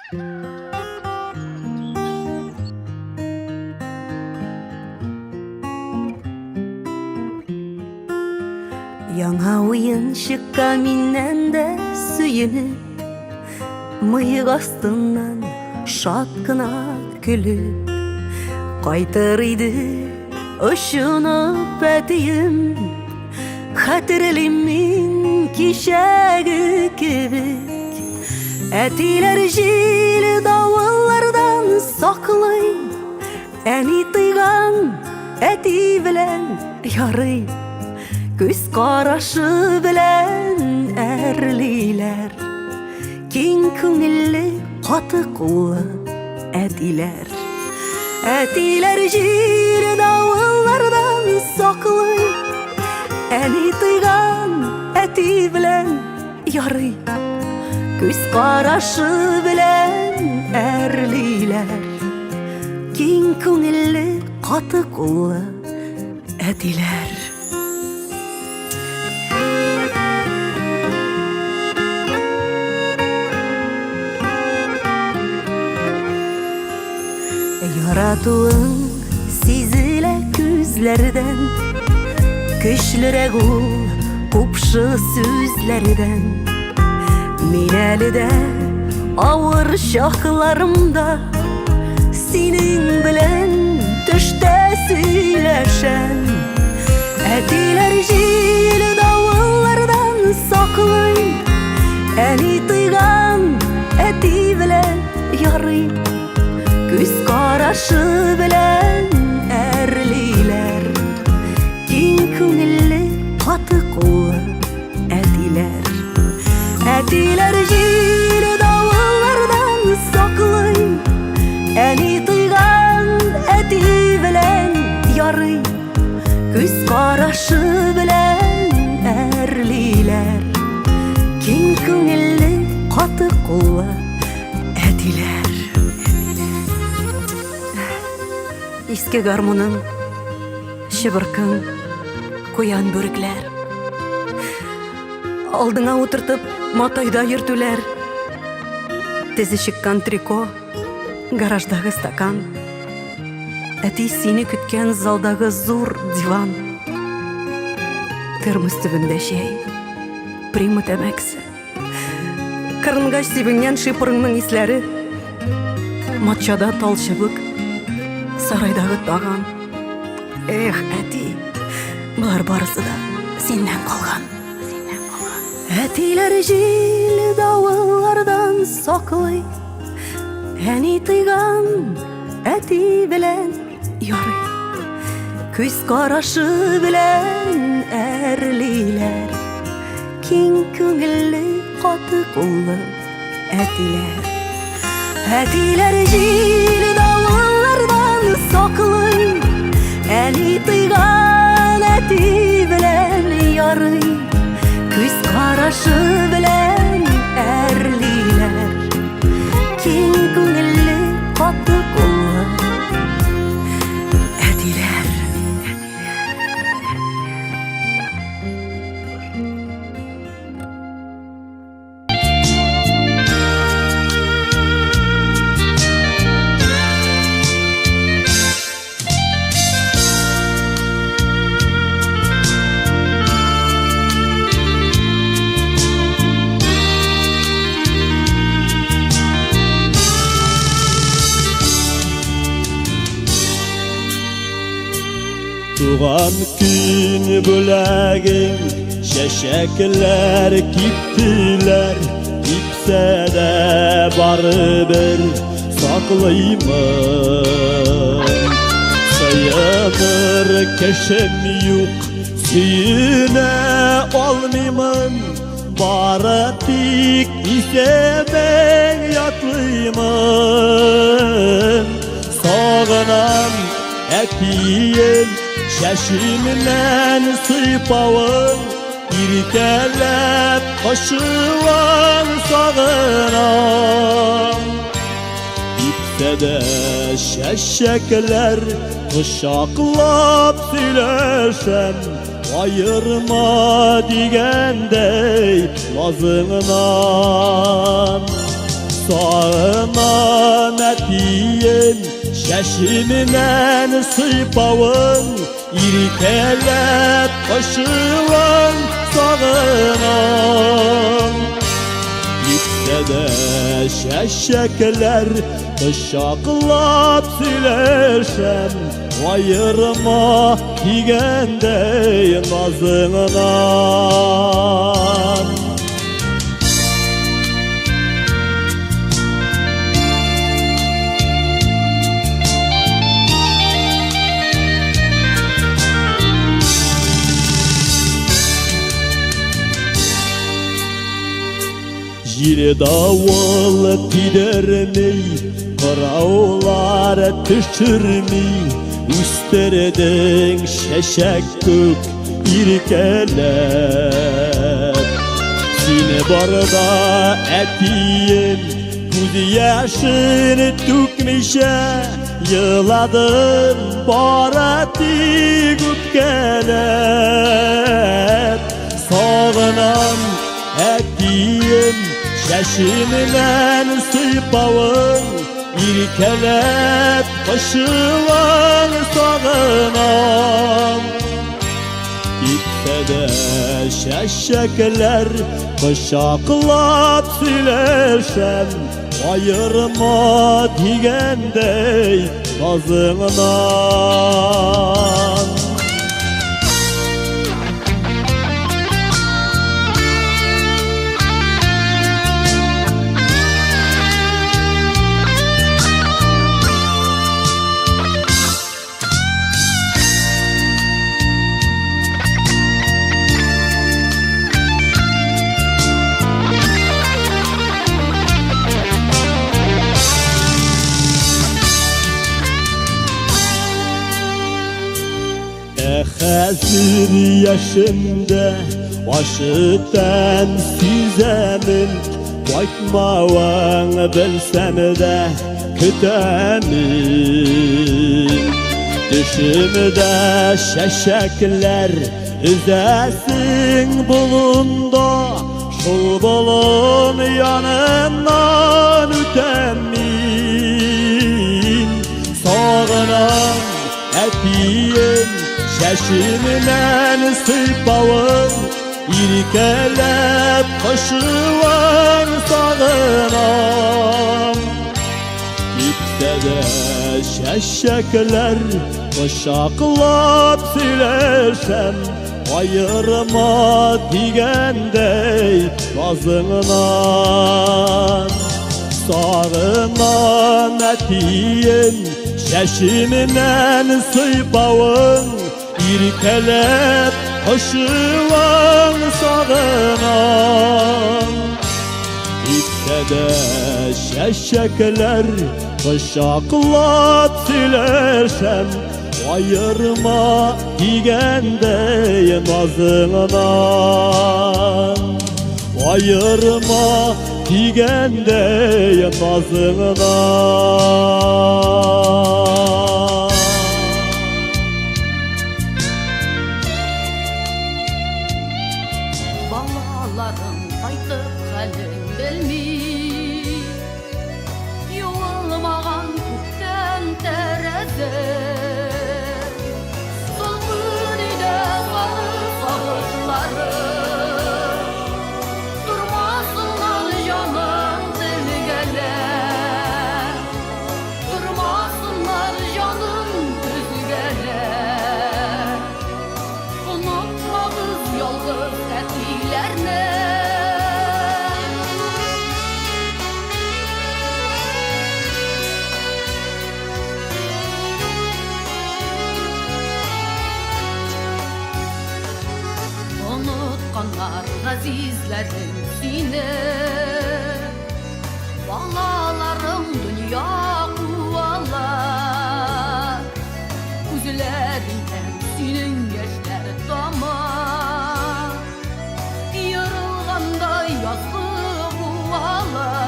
Яңа уенчыкка миннән дә сөенеп, Мыек астыннан шат кына көлеп, Кайтыр иде очынып әтием. Хәтерлим мин кичәге кебек, Әтиләр җил давыллардан саклый, Әни тыйган әти белән ярый, Күз карашы белән әрлиләр. Киң күңелле, каты куллы әтиләр. Әтиләр җир давыллардан саклый, Әни тыйган әти белән ярый. Күз карашы белән әрлиләр. Киң күңелле, каты куллы әтиләр. Яратуың сизелә күзләрдән, Көчлерәк ул купшы сүзләрдән. Мин әле дә авыр чакларымда Синең белән төштә сөйләшәм. Әтиләр җил давыллардан саклый, Әни тыйган әти белән ярый. Күз карашы белән әрлиләр, Киң күңелле, каты куллы әтиләр. Әтиләр җил давыллардан саклый, Әни тыйган әти белән ярый. Күз карашы белән әрлиләр, Киң күңелле, каты куллы әтиләр. Иске гармуның, чыбыркың, куян бүрекләр. Алдыңа утыртып, матайда йөртүләр. Тезе чыккан трико, гараждагы стакан. Әти сине көткән залдагы зур диван. Термос төбендә чәй, прима тәмәкесе. Кырынгач сибенгән шипырыңның исләре. Матчада тал чыбык, сарайдагы таган. Эх, әти, болар барысы да синнән калган. Әтиләр җил давыллардан саклый. Әни тыйган әти белән ярый. Күз карашы белән әрлиләр. Киң күңелле, каты куллы әтиләр. Әтиләр җил давыллардан саклый. Әни тыйган әти белән ярый. Күз карашы белән әрлиләр. Киң күңелле, каты куллы әтиләр. Туган көн бүләгең чәчәкләр киптеләр, кипсә дә барыбер саклыймын. Сыеныр кешем юк, сөенә алмыймын, бары тик исемең ятлыймын. Сагынам әтием, чәчемнән сыйпавын, иркәләп кочуын сагынам. Кипсә дә чәчәкләр кочаклап сөйләшәм, аерма дигәндәй назыңнан. Сагынам. Чәчемнән сыйпавың, иркәләп кочуың сагынам. Китсә дә чәчәкләр кочаклап сөйләшәм, аерма дигәндәй назыңнан. Җил давыл тидерми, кыраулар төшерми, үстердең чәчәк күк иркәләп. Сине барда әтием күз яшен түкмичә еладым, бары тик үпкәләп. Сагынам әтием чәчемнән сыйпавың, иркәләп кочуың сагынам. Китсә дә чәчәкләр кочаклап сөйләшәм, аерма дигәндәй назыңнан. Ә хәзер яшемдә ачы тәм сизәмен, кайтмавың белсәм дә көтәмен. Төшемдә чәчәкләр өзәсең болында, шул болын яныннан үтәм мин. Сагынам әтием чәчемнән сыйпавың, иркәләп кочуың сагынам. Китсә дә чәчәкләр кочаклап сөйләшәм, аерма дигәндәй назыңнан. Сагынам әтием чәчемнән сыйпавың, иркәләп кочуың сагынам. Китсә дә чәчәкләр кочаклап сөйләшәм, аерма дигәндәй назыңнан. Аерма дигәндәй назыңнан. Балаларың кайтып хәлен белми, юылмаган күктән тәрәзә. Салкын өйдә сары сагышлары, тормасыннар җаның телгәләп, тормасыннар җаның өзгәләп. Онытмагыз ялгыз әтиләрне. Онытканнар газизләрең сине, балаларың дөнья куалар, күзләреңнән синең яшьләр тама, ярылгандай язгы буалар.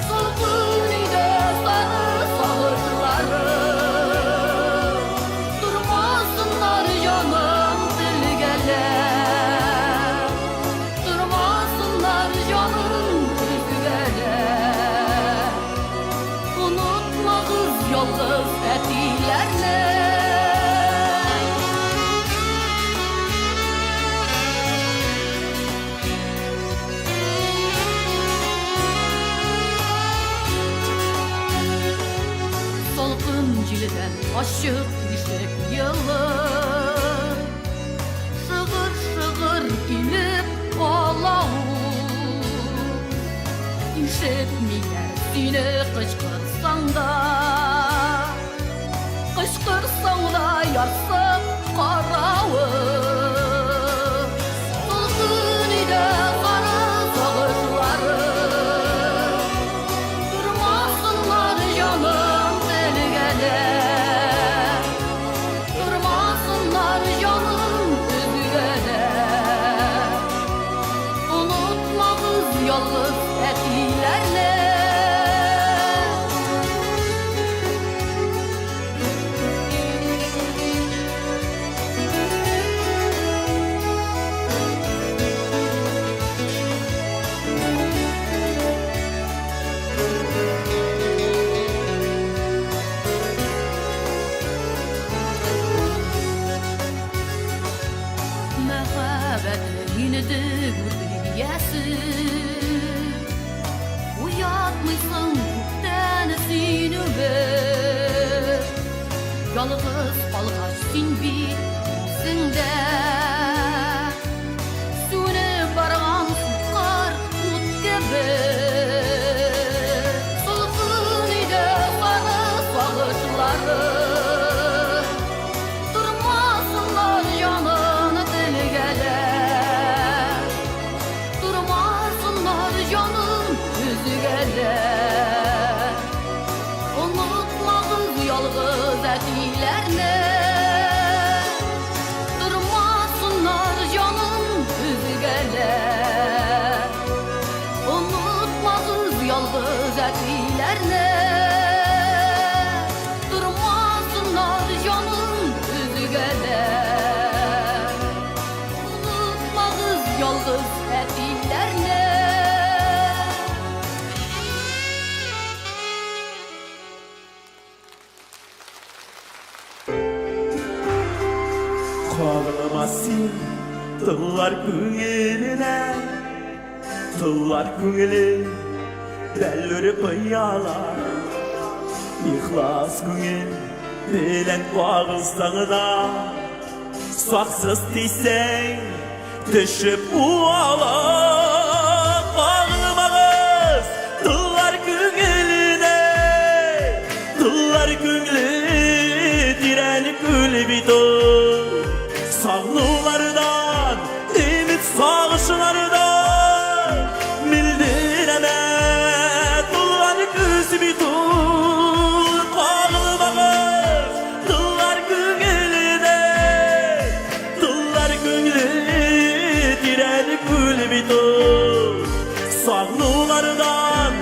Салкын өйдә сары сагышлары, тормасыннар җаның телгәләп, тормасыннар. Ачык ишек елый. Шыгыр-шыгыр килеп кала ул. Ишетмиләр сине кычкырсаң да. Кычкырсаң да ярсып каравы. Салкын өйдә сары сагышлары. Тормасыннар җаным телгәләп. Тормасыннар җаным өзгәләп. Онытмагыз ялгыз әтиләрне. Мәхәббәтең инде гүр иясе. Уятмыйсың күктән син үбеп. Ялгыз калгач син бит үзеңдә. Сүнеп барган сукыр ут кебек. Салкын өйдә сары сагышлары. Тормасыннар җанын телгәләп. Тормасыннар җанын өзгәләп. Онытмагыз ялгыз әтиләрне. Тормасыннар җанын өзгәләп. Онытмагыз ялгыз әтиләрне. Тормасыннар җанын өзгәләп. Онытмагыз ялгыз әтиләрне. Кагылма син тыллар күңеленә, Тыллар күңеле бәллүр пыяла. Ихлас күңел белән кагылсаң да, Саксыз тисәң, төшеп уала. Кагылмагыз тыллар күңеленә, Тыллар күңеле тирән күл бит ул. Сагынулардан, өмет сагышлардан мөлдерәмә тулган күз бит ул. Кагылмагыз тыллар күңеленә, Тыллар күңеле тирән күл бит ул. Сагынулардан,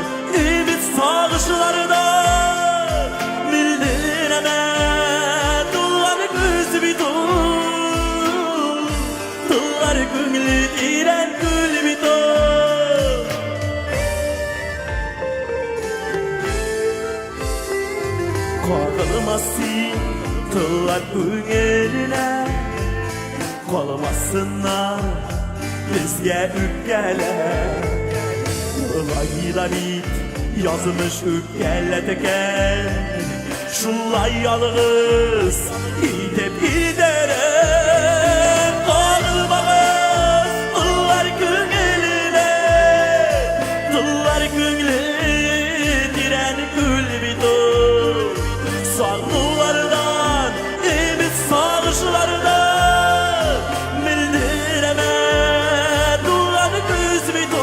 өмет сагышлардан мөлдерәмә тулган күз бит ул. Тыллар күңеле тирән күл бит ул. Кагылма син тыллар күңеленә, Калмасыннар безгә үпкәләр. Болай да бит язмыш үпкәләткән, Шулай ялгыз итеп идарә. Кагылмагыз тыллар күңеленә, Тыллар күңеле тирән күл бит ул. Сагынулардан, өмет сагышлардан мөлдерәмә тулган күз бит ул.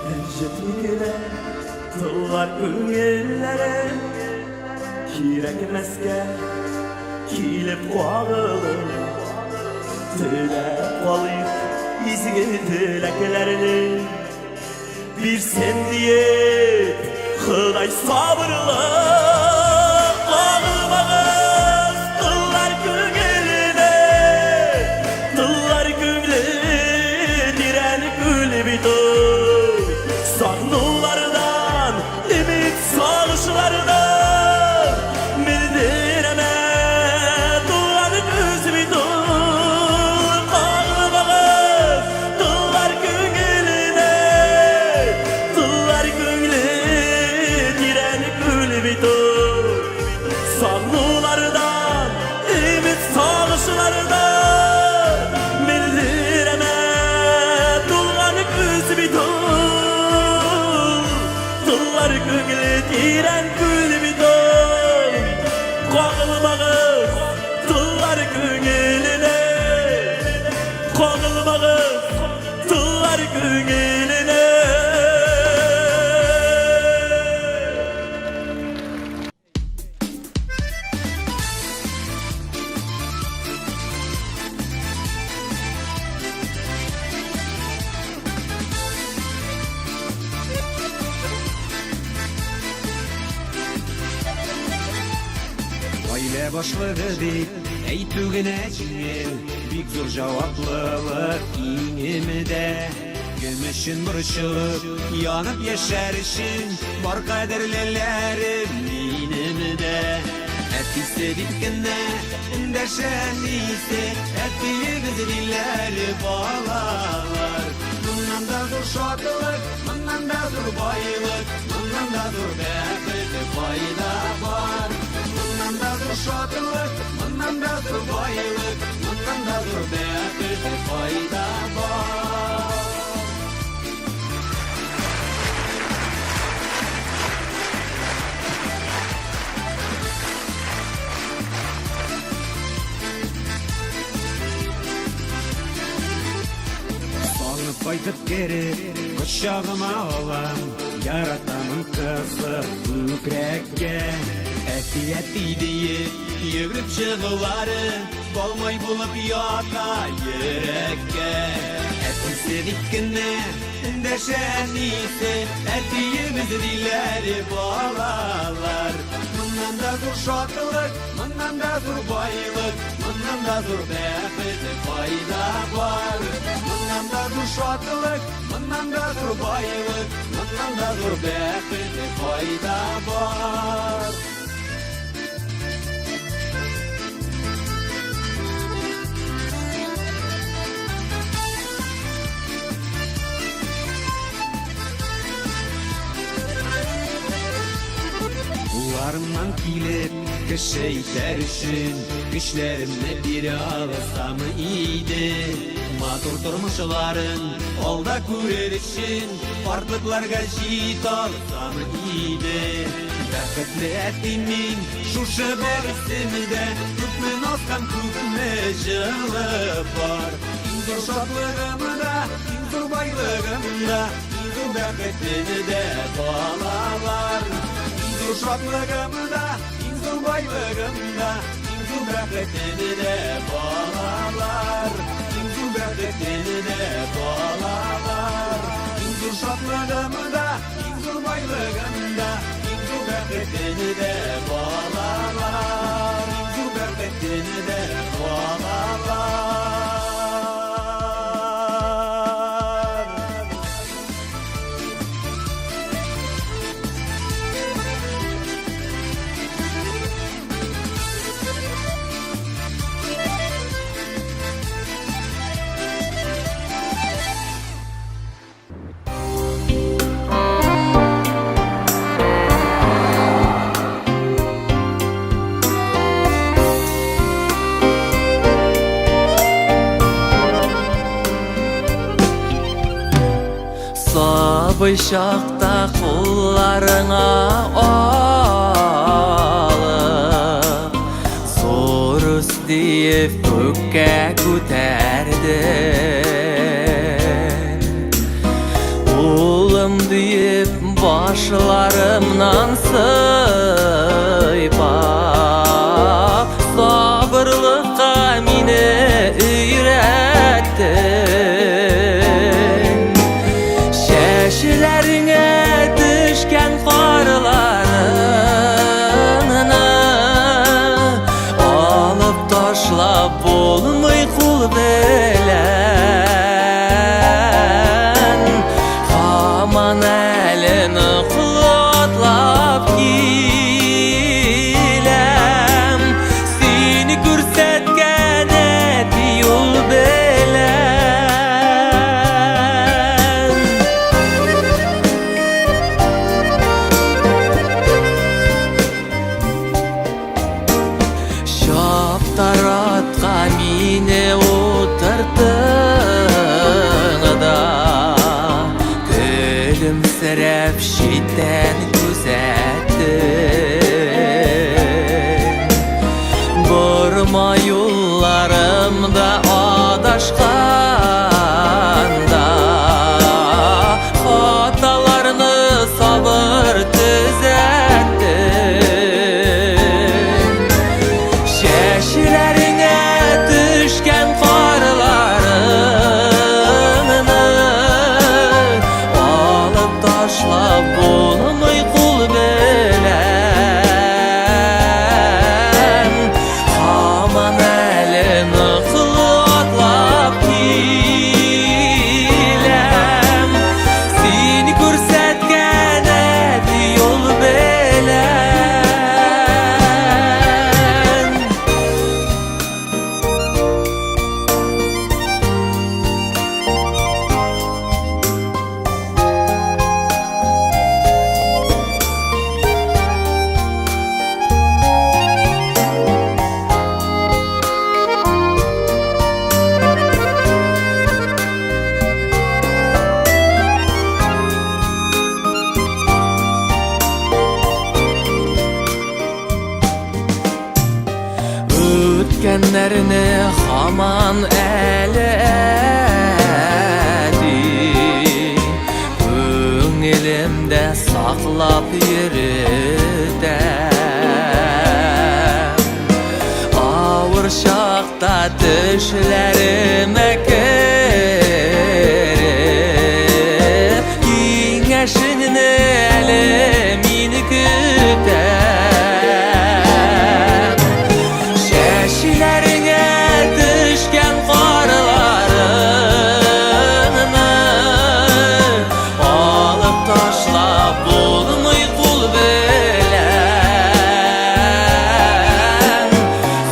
Рәнҗетми генә тыллар күңелләре, Кирәкмәскә килеп кагылып, Теләп калыйк изге теләкләрне. Бирсен диеп Ходай сабырлык. Кагылмагыз тыллар күңеленә, Тыллар Карашларда мөлдерәмә тулган күз бит ул. Туллар күңеле тирән күл бит ул. Кагылмагыз туллар күңеленә. Кагылмагыз туллар күңеленә. Гаилә башлыгы дип әйтү генә җиңел, бик зур җаваплылык иңемдә. Кем өчен борчылып, янып яшәр өчен, бар кадерлеләрем минем дә. Әтисе дип кенә эндәшә әнисе, әтиебез диләр балалар. Моннан да зур шатлык, моннан да зур байлык, моннан да зур бәхет кайда бар? Моннан да зур шатлык, моннан да зур байлык, моннан да зур бәхет кайда бар? Сагынып кайтып кереп, кочагыма алам, яратамын кысып күкрәккә. Әти, әти диеп, йөгереп чыгулары, балмай булып ята йөрәккә. Әтисе дип кенә эндәшә әнисе, әтиебез диләр балалар. Моннан да зур шатлык, моннан да зур байлык, моннан да зур бәхет кайда бар? Моннан да зур шатлык, моннан да зур байлык, моннан да зур бәхет кайда бар? Кулларымнан килеп, кеше итәр өчен, көчләремне бирә алсам иде. Матур тормышларын алда күрер өчен, картлыкларга җитә алсам иде. Бәхетле әти мин, шушы бер исемдә, күпме наз һәм күпме җылы бар. Иң зур шатлыгым да, иң зур байлыгым да, иң зур бәхетем дә балалар. Иң зур шатлыгым да, иң зур байлыгым да, иң зур бәхетем дә балалар. Иң зур бәхетем дә балалар. Иң зур шатлыгым да, иң зур байлыгым да, иң зур бәхетем дә балалар. Иң зур бәхетем дә балалар. Сабый чакта кулларыңа алып, зур үс диеп күккә күтәрдең. Улым диеп башларымнан сыйпап, сабырлыкка мине өйрәттең. Чәчләреңә төшкән карларыңны алып ташлап булмый кул белән. Һаман әле ныклы атлап кил. Таптар атка мине утырттың да, көлемсерәп читтән күзәттең. Борма юлларымда адашканда, хаталарны сабыр төзәттең. Чәчләреңә төшкән карларыңны алып ташлап булмый кул белән. Һаман әле ныклы атлап киләм, син күрсәткән әти юл белән. Үткәннәрне һаман әле әти күңелемдә саклап йөртәм. Авыр чакта төшләремә кереп, киңәшеңне әле мин көтәм. Чәчләреңә төшкән карларыңны алып ташлап булмый кул белән.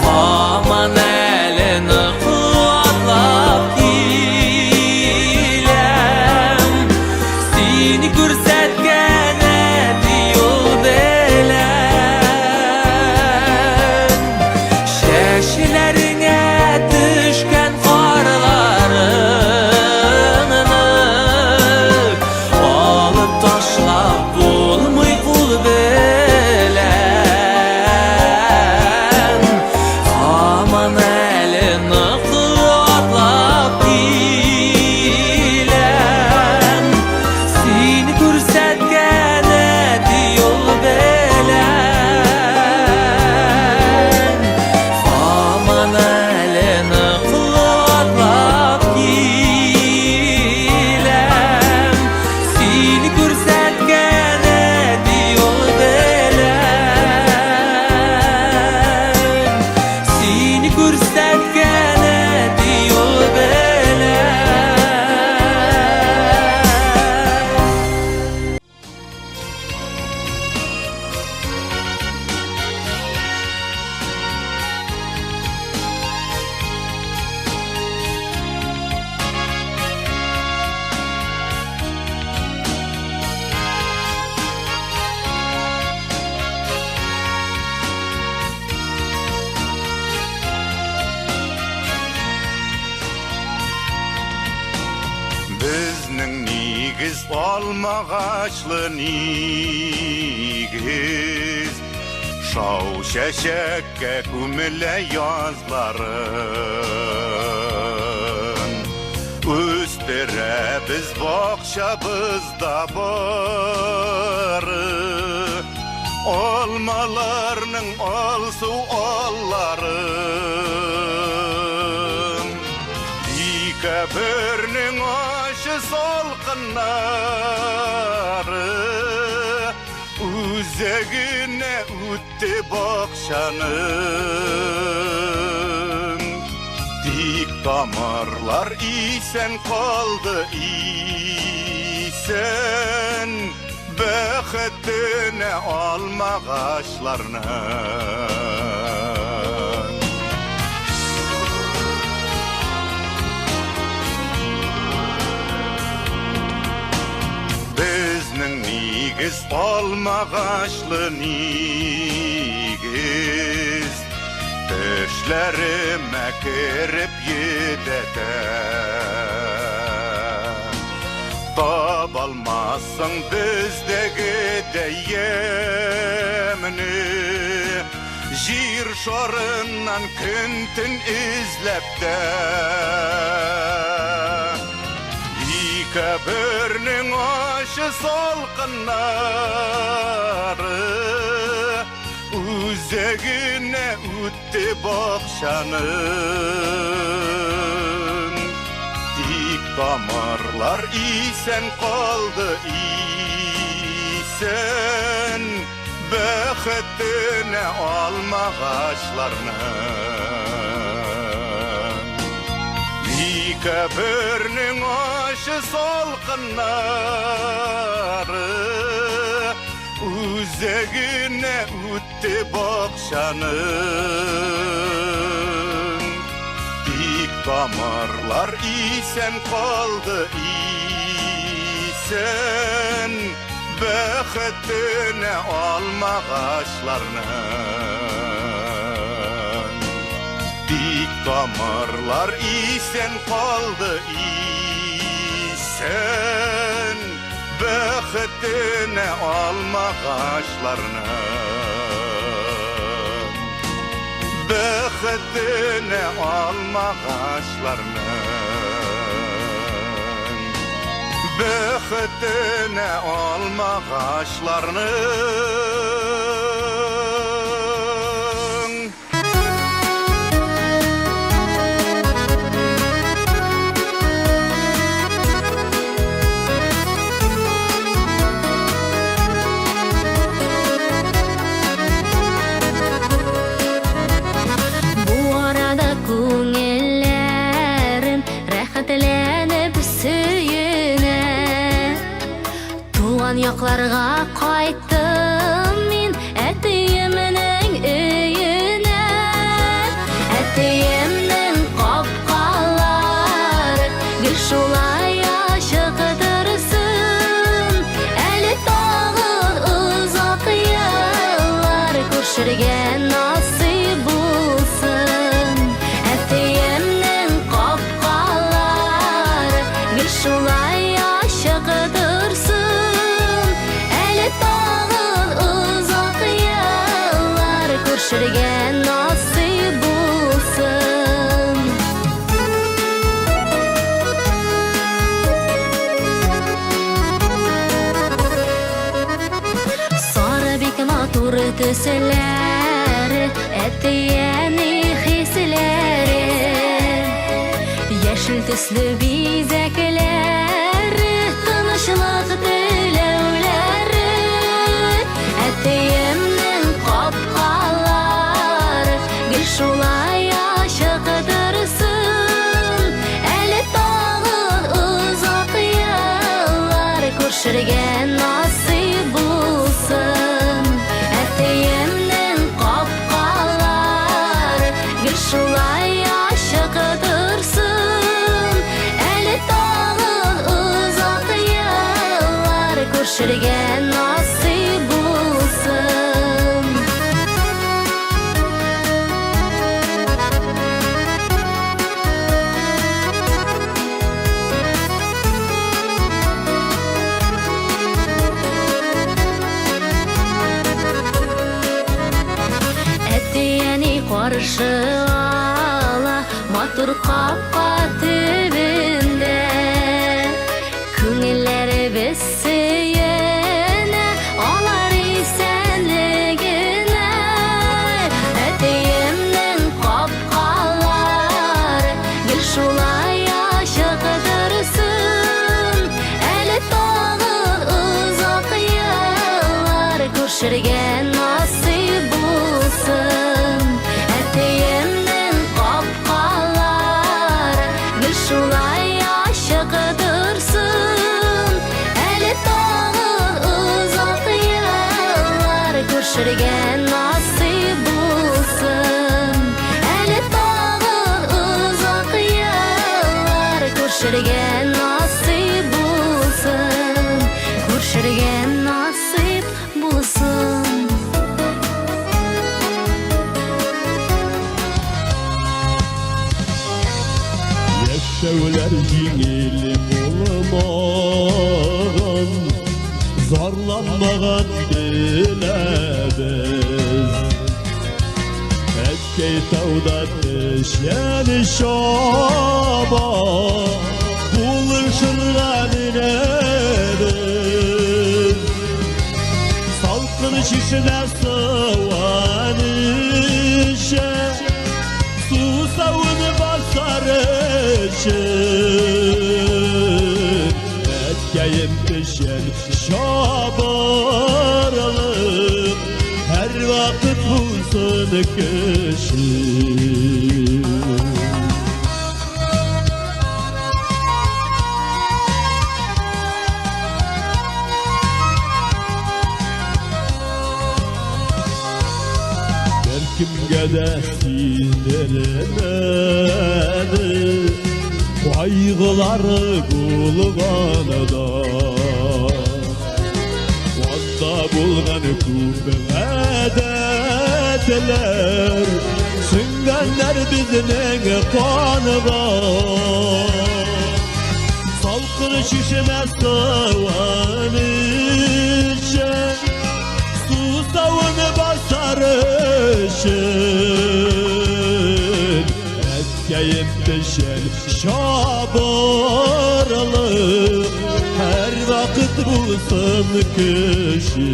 Һаман әле ныклы атлап киләм, син күрсәткән әти юл белән. Чәчләреңә төшкән карларыңны алып ташлап булмый кул белән. Һаман әле ныклы атлап киләм, син күрсәткән әти юл белән. Һаман әле ныклы атлап киләм, син күрсәткән әти юл белән. Син күрсәткән әти юл белән. Безнең нигез алмагачлы нигез, Шау чәчәккә күмелә язларын. Үстерәбез бакчабызда бары алмаларның алсу алларын. Декабрьнең ачы салкыннары үзәгенә үтте бакчаның. Тик тамырлар исән калды, исән, бәхетенә алмагачларның. Безнең нигез алмагачлы нигез, Төш Төшләремә кереп йөдәтә. Табалмассың бездәгедәй ямьне, Җир шарыннан көн-төн эзләп тә. Икәбернең ачы салкыннары Үзәгенә үтте бакчаның. Тик тамырлар исән калды, исән, Бәхетенә алмагачларның. Икәбернең ачы салкыннары Үзәгенә үтте бакчаның. Тик тамырлар исән калды, исән, Бәхетенә алмагачларның. Тик тамырлар исән калды, исән, Бәхетенә алмагачларның. Бәхетенә алмагачларның. Бәхетенә алмагачларның. Бу арада күңелләрем рәхәтләнеп сөенә. Туган якларга кайттым мин әтиемнең өенә. Әтиемнең капкалары гел шулай ачык торсын. Әле тагын озак еллар күрешергә насыйп булсын. Әтиемнең капкалары гел шулай ачык торсын. Әле тагын озак еллар күрешергә насыйп булсын. Сары бик матур төсләре, әти-әни хисләре. Яшел төсле бизәкләре, тынычлык теләүләре. Әтиемнең капкалары гел шулай ачык торсын. Әле тагын озак еллар күрешергә насыйп булсын. Әтиемнең капкалары гел шулай ачык торсын. Әле тагын озак еллар күрешергә насыйп булсын. Әти-әни каршы ала матур капка төбендә. Күңелләребез сөенә алар исәнлегенә. Әтиемнең капкалары гел шулай ачык торсын. Әле тагын озак еллар күрешергә насыйп булсын. Әтиемнең капкалары гел шулай ачык торсын. Әле тагын озак еллар күрешергә насыйп булсын. Әле тагын озак еллар күрешергә насыйп булсын. Күрешергә насыйп булсын. Яшәүләр җиңел булмаган, Зарланмаган беләбез. Әткәй тауда печән чаба, Булышырга менәбез. Салкын чишмә суын эчә, Сусавын басар өчен. Әткәем печән чабарлык, Һәр вакыт булсын кеше. Беркемгә дә сиздермәде Кайгылары булганда. Анда булган күп гадәтләр Сеңгәннәр безнең канга. Салкын чишмә суын эчә, Сусавын басар өчен. Әткәем печән чабарлык, Һәр вакыт булсын кеше.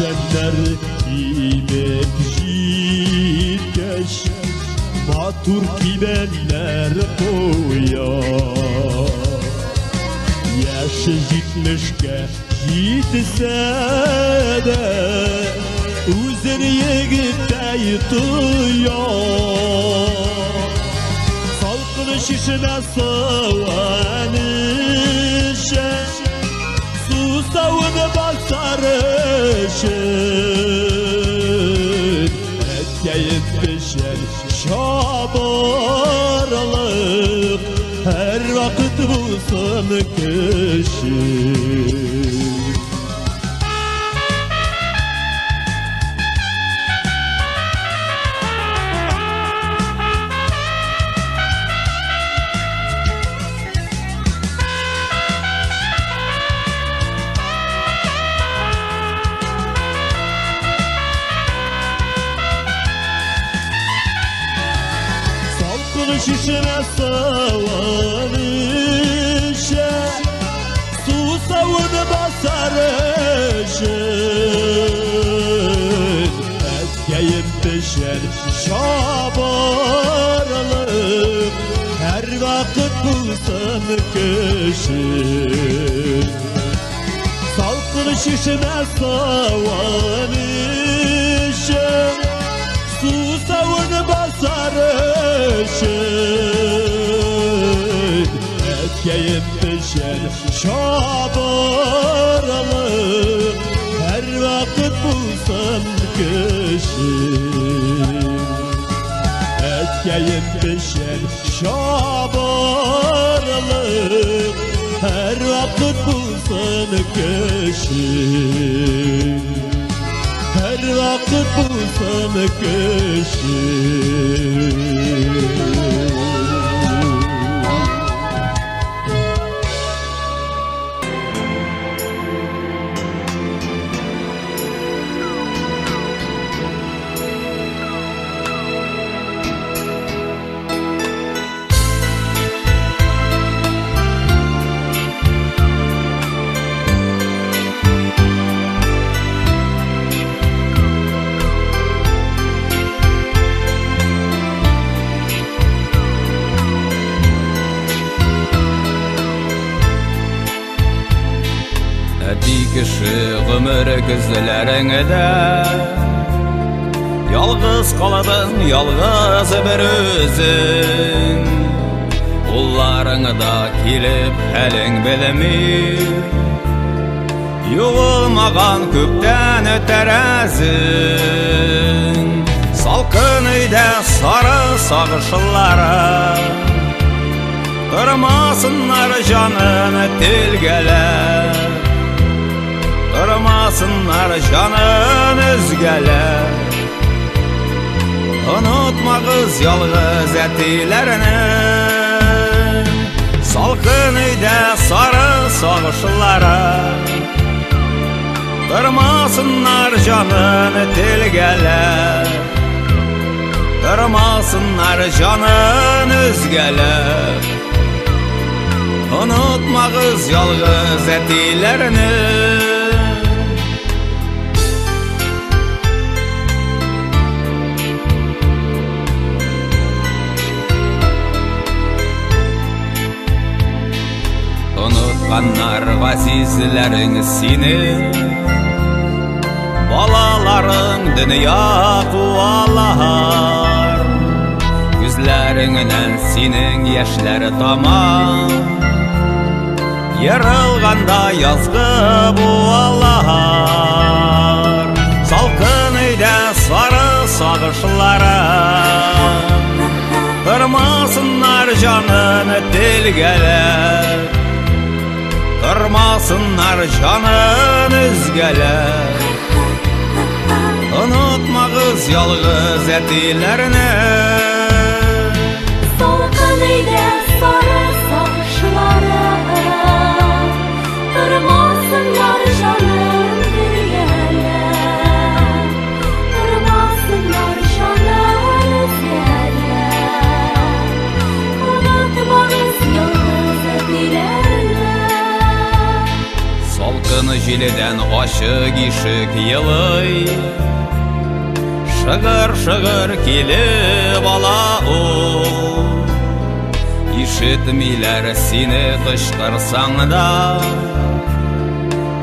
Печәннәр кибеп җиткәч, Матур кибәннәр куя. Яше җитмешкә җитсә дә, Үзен егеттәй тоя. Салкын чишмә суын эчә, Сусавын басар өчен. Әткәем печән чабарлык, Һәр вакыт булсын кеше. Salkın şişme savan işe, Susavını basar eşin. Etkeyim pişer şabaralım, Her vakit bulsun kışın. Salkın şişme savan işe, Susavını basar eşin. Etkeyim pişer şabaralım, Her vakit bulsun kışın. Etkeyim pişer şabaralım, Her vakit bulsun kışın. Her vakit bulsun kışın. Әти кеше гомере көзләреңдә, Ялгыз каладың, ялгыз бер үзең. Улларың да килеп хәлең белми, Юылмаган күптән тәрәзең. Салкын өйдә сары сагышлары, Тормасыннар җанын телгәләп, Тормасыннар җанын өзгәләп. Онытмагыз ялгыз әтиләрне, Салкын өйдә сары сагышлары, Тормасыннар җанын телгәләп, Тормасыннар җанын өзгәләп. Онытмагыз ялгыз әтиләрне. Онытканнар газизләрең сине, Балаларың дөнья куалар. Күзләреңнән синең яшьләр тама, Ярылганда язгы буалар. Салкын өйдә сары сагышлары, Тормасыннар җанын телгәләп, Тормасыннар җанын өзгәләп. Онытмагыз ялгыз әтиләрне, Салкын өйдә сары сагышлары, Тормасыннар җанын телгәләп, Тормасыннар җанын өзгәләп. Онытмагыз ялгыз әтиләрне. Салкын җилдән ачык ишек елый, Шыгыр-шыгыр килеп ала ул. Ишетмиләр сине кычкырсаң да,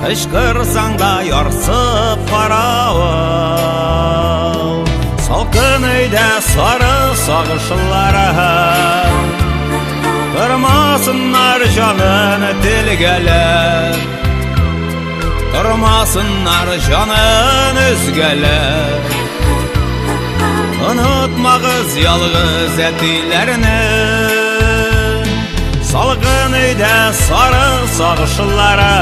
Кычкырсаң да ярсып каравыл. Салкын өйдә сары сагышлары, Тормасыннар җанын телгәләп, Тормасыннар җанын өзгәләп. Онытмагыз ялгыз әтиләрне, Салкын өйдә сары сагышлары,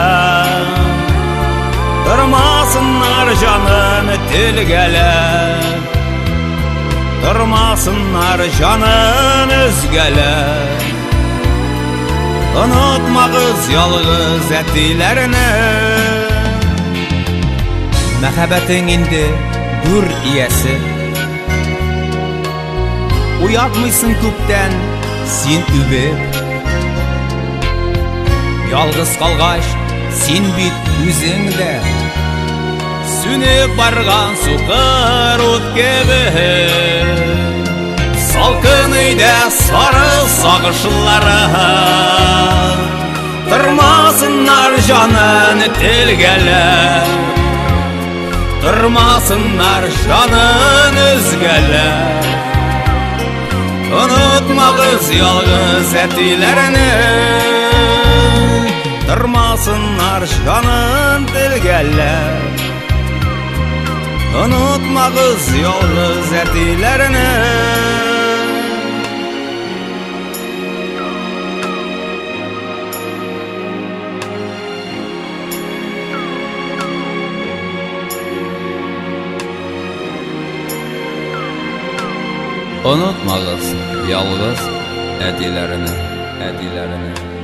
Тормасыннар җанын телгәләп, Тормасыннар җанын өзгәләп. Онытмагыз ялгыз әтиләрне. Мәхәббәтең инде гүр иясе, Уятмыйсың күптән син үбеп. Ялгыз калгач син бит үзең дә Сүнеп барган сукыр ут кебек. Салкын өйдә сары сагышлары, Тормасыннар җанын телгәләп, Тормасыннар җанын өзгәләп. Онытмагыз ялгыз әтиләрне, Тормасыннар җанын телгәләп. Онытмагыз ялгыз әтиләрне. Онытмагыз ялгыз әтиләрне, әтиләрне.